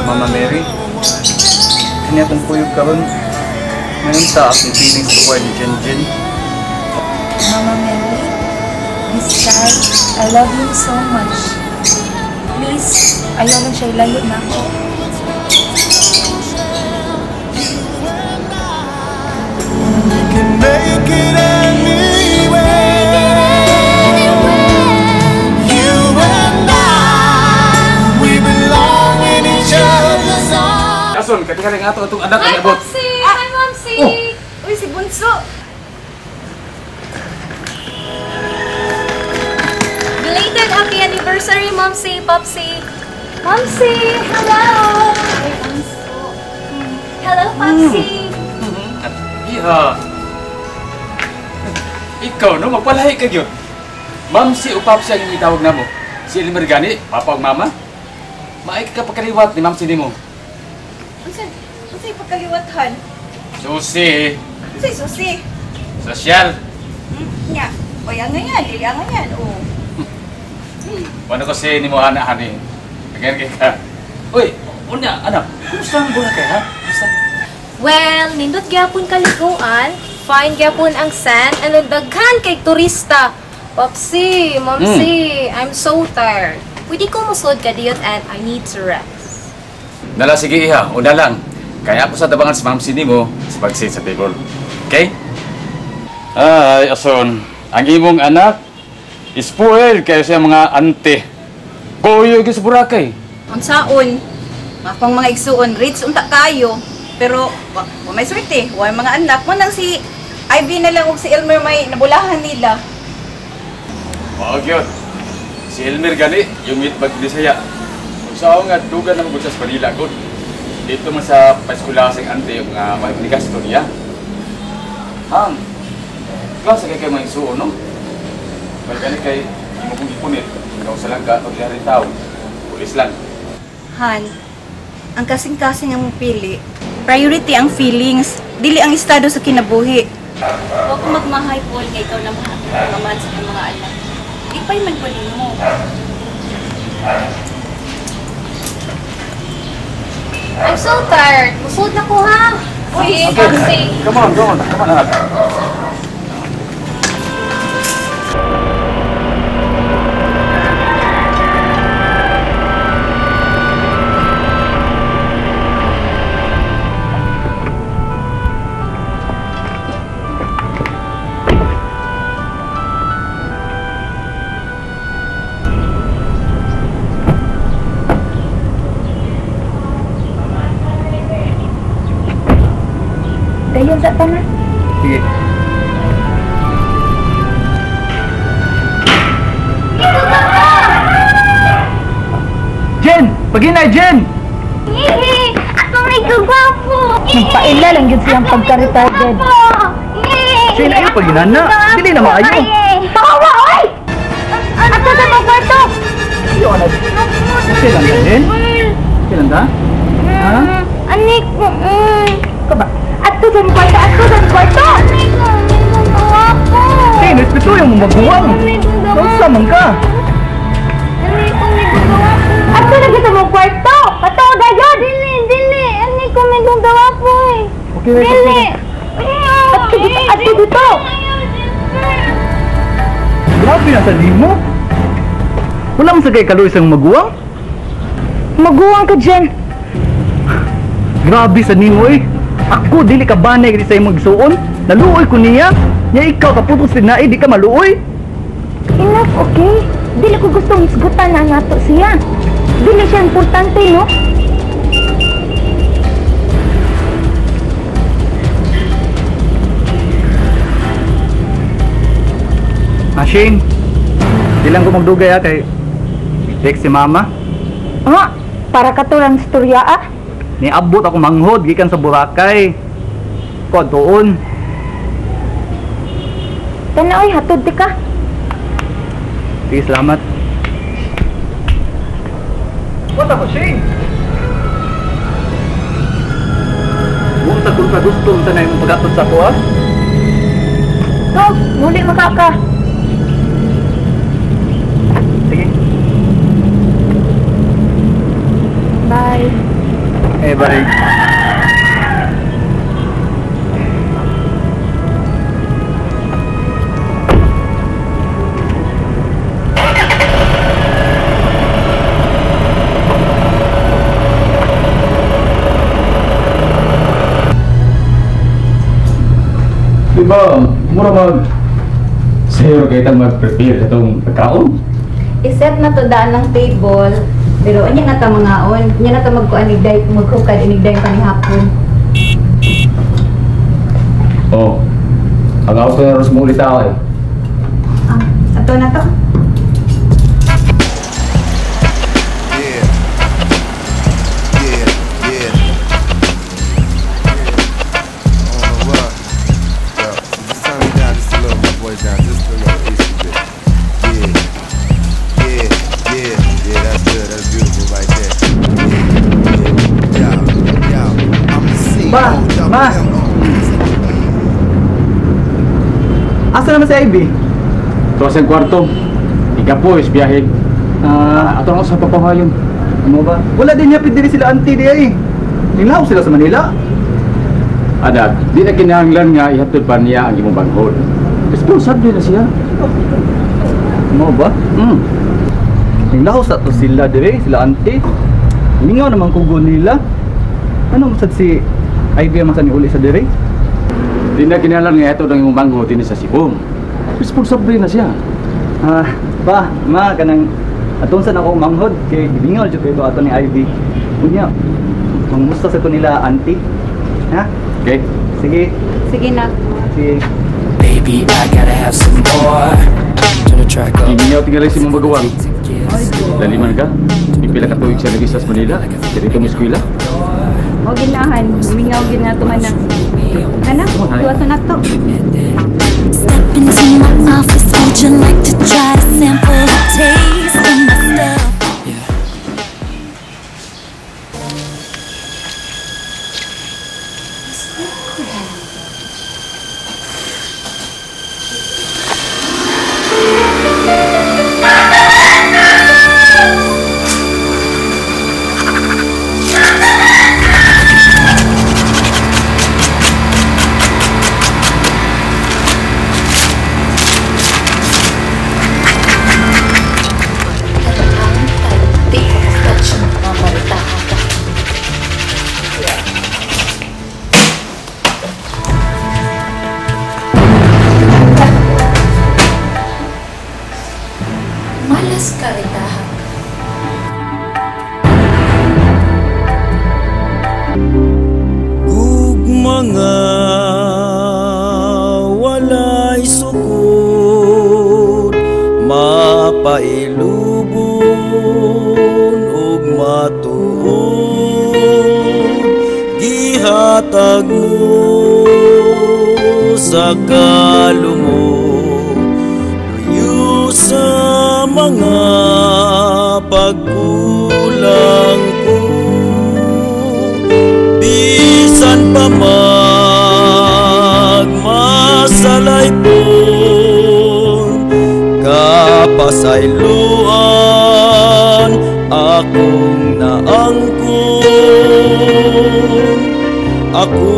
Mama Mary. Kani akong kuyog karon. Ngayon sa akong feelings toward ni Jen Jen. Mama Mary, this guy, I love him so much. Please, ayaw lang siya ilayo na ako. We can make it anywhere. You and I, we belong in each other's arms. Kason, katingaling ato atong anak Hi, ang abot. Popsi! Hi, Momsi! Oh. Uy, si Bunso! Belated happy anniversary, Momsi, Popsi! Momsi, hello! Uy, Bunso. Hello, Popsi! Iha. Ikaw no, magpalahi ka gyud. Mamsi o Papsi ang imong itawag namo. Si Elmer gani, papa ug mama. Maay ka pagkaliwat ni Mamsi nimo. Unsa unsay pagkaliwatan? Susi, Unsay susi? sosyal. Nya, oy angayan, dili angayan. Oh. Wano kasi nimo ana hani. Again kay ka. Uy, unya anak, kumusta ang Boracay ha? Kumusta? Well, nindot gyapon kaliguan, fine gyapon ang sand, and then daghan kay turista. Popsi, Momsi, I'm so tired. Pwede ko musod ka diyot and I need to rest. Nala sige iha, una lang. Kaya ako sa tabangan si Mamsi nimo sa pagsit sa table. Okay? Ay, ason, ang imong anak spoiled kayo sa mga ante. Goyo gyud sa Boracay. Unsaon? Akong mga igsuon rich unta kayo. Pero wa may swerte, wa may mga anak mo nang si Ivy na lang ug si Elmer may nabulahan nila. Oo, gyud. Si Elmer gani, yung meet bag Bisaya. Kung sa nga dugan na magud sa Manila gud. Dito man sa paeskwela sa ante yung mga uh, gasto niya. Hang. Klase kay kay mga igsuon, no? May gani kay imo kong ipunit. Ikaw sa langga, pag rin tao. Pulis lang. Han, ang kasing-kasing ang pili. Priority ang feelings, dili ang estado sa kinabuhi. Wa ko magmahay Paul kay ikaw na mamahan sa imong mga anak. Ipay man ko nimo. I'm so tired. Musod na ko ha. Uy, Popsi. Come on, come on, come on, anak. Dayon sa tanan. Sige. Jen! Paginay, Jen! Yee! Ako may gugwapo! Nagpaila lang yun siyang pagka-retarded. Shane, ayaw paginana. Dili na maayo. Tawa, oy! Ato sa mga kwarto! Ayaw na. Okay lang ka, Jen? Okay lang ka? Ha? Anik ko, Ka ba? Ato sa mga kwarto! Ato sa mga kwarto! Anik ko, may gugwapo! Shane, respeto yung maguwang. Unsa man ka? Anik ko, may gugwapo! Ato na sa mga kwarto! Ato, dayon! Dili, dili! Anik ko, may gugwapo eh! Okay, okay. Dili! Ato dito! Ato dito! Grabe na sa limo. Wala man sa kay kaluoy sa maguwang. Maguwang ka dyan. Grabe sa nimo eh. Ako dili ka banay sa imong igsuon. Naluoy ko niya. Nya ikaw kaputos tinai di ka maluoy. Enough, okay? Dili ko gustong isgutan na nato siya. Dili siya importante, no? Ah, Shane. Di lang ko magdugay ah kay text si mama. Ha? Para ka to lang istorya, ah? Niabot ako manghod gikan sa Boracay. Ko tuon. Tanaoy, hatod di ka. Sige, salamat. What ako, Shane? Buong sa kung sa gusto unsa na imong pag-atod sa ako, ah? Go, muli makaka. Sige. Bye. Eh, bye. Diba, mura mag sayo kay tang mag-prepare sa itong pagkaon. I-set na to daan ng table, pero unya na ta mangaon, unya na ta magkuan igday, maghukad inigday panihapon. Oh. Ang auto na ros mo ulit ako eh. Ah, ato na to. Yeah. I don't know what. Yo, just turn me down just a little, my voice down just a little, easy bit. Yeah, that's good. That's beautiful right there. Yeah, yeah, yeah. I'm the C Ma, O double ma. M O. Asa naman si Ivy? Ito sa kwarto. Ikapo is biyahe. Ah, Ato ako sa papahayon. ano ba? Wala din niya pidiri sila auntie di ay. Ninglaw sila sa Manila. Anak, di na kinahanglan nga ihatod pa niya ang imong banghod. Responsable na siya. Ano ba? Hmm. Ninglaw sa to sila dire, sila auntie. Mingaw naman kugo nila. Ano masad si Ivy ang masan uli sa dire? Di na kinahanglan nga ihatod ang imong banghod dinhi sa Cebu. Responsable na siya. Ah, ba, ma kanang atong sa nako manghod kay gimingaw jud ko ato ni Ivy. Unya, mangumusta sa to nila auntie. Ha? Okay? Sige, Sige na. sige. Baby, I gotta have some more. Turn the track up. Gimingaw tingali si mong bagawang. Laliman ka. Pipila ka tuig siya nag sa Manila. Dito mo eskwela. O ginahan, mingaw gid nga to anak. Anak, tuwa sa nato. Step into my office, would you like to try to sample a taste of my stuff? Yeah. Malas ka, Ritaha. Ug mga walay sukod, mapailubon ug matuod, gihatag mo sa kalumok, luyo sa mga pagkulang ko. Bisan pa magmasalay po, kapasayloan akong naangkon. Ako